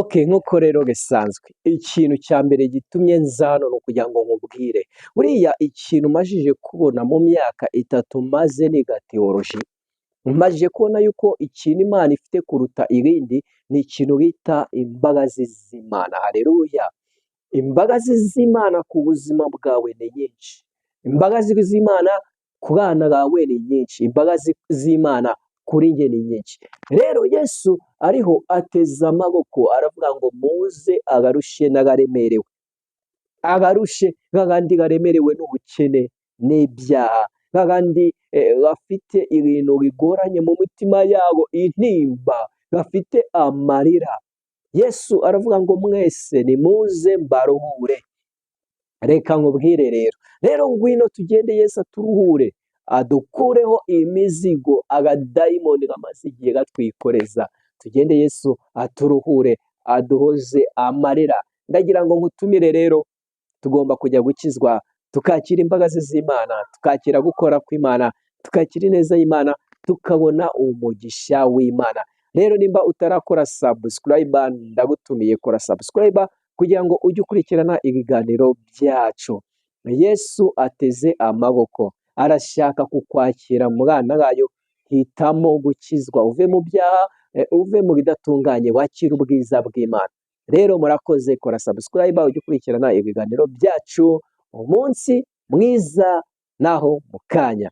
Okay, nk'uko rero bisanzwe, ikintu cya mbere gitumye nza hano ni ukugira ngo nkubwire. Buriya ikintu majije kubona mu myaka 3 maze niga théologie, majije kubona yuko ikintu Imana ifite kuruta ibindi ni ikintu bita imbabazi z'Imana. Haleluya! Imbabazi z'Imana ku buzima bwawe ni nyinshi. Imbabazi z'Imana ku bana bawe ni nyinshi. Imbabazi z'Imana kuri njye ni nyinshi. Rero Yesu ariho ateze amaboko, aravuga ngo muze abarushe n'abaremerewe. Abarushe babandi baremerewe n'ubukene n'ibyaha, babandi bafite ibintu bigoranye mu mitima yabo, intimba, bafite amarira. Yesu aravuga ngo mwese nimuze mbaruhure. Reka nkubwire rero, rero ngwino tugende Yesu aturuhure, adukureho imizigo abadayimoni bamaze igihe batwikoreza. Tugende Yesu aturuhure, aduhoze amarira. Ndagira ngo nkutumire rero, tugomba kujya gukizwa, tukakira imbabazi z'Imana, tukakira gukora kw'Imana, tukakira ineza y'Imana, tukabona umugisha w'Imana. Rero nimba utarakora subscribe, ndagutumiye, kora subscribe kugira ngo ujye ukurikirana ibiganiro byacu. Yesu ateze amaboko, arashaka kukwakira mu bana bayo. Hitamo gukizwa, uve mu byaha, uve mu bidatunganye, wakire ubwiza bw'Imana. Rero murakoze, kora subscribe ujye ukurikirana ibiganiro byacu. Umunsi mwiza, naho mu kanya.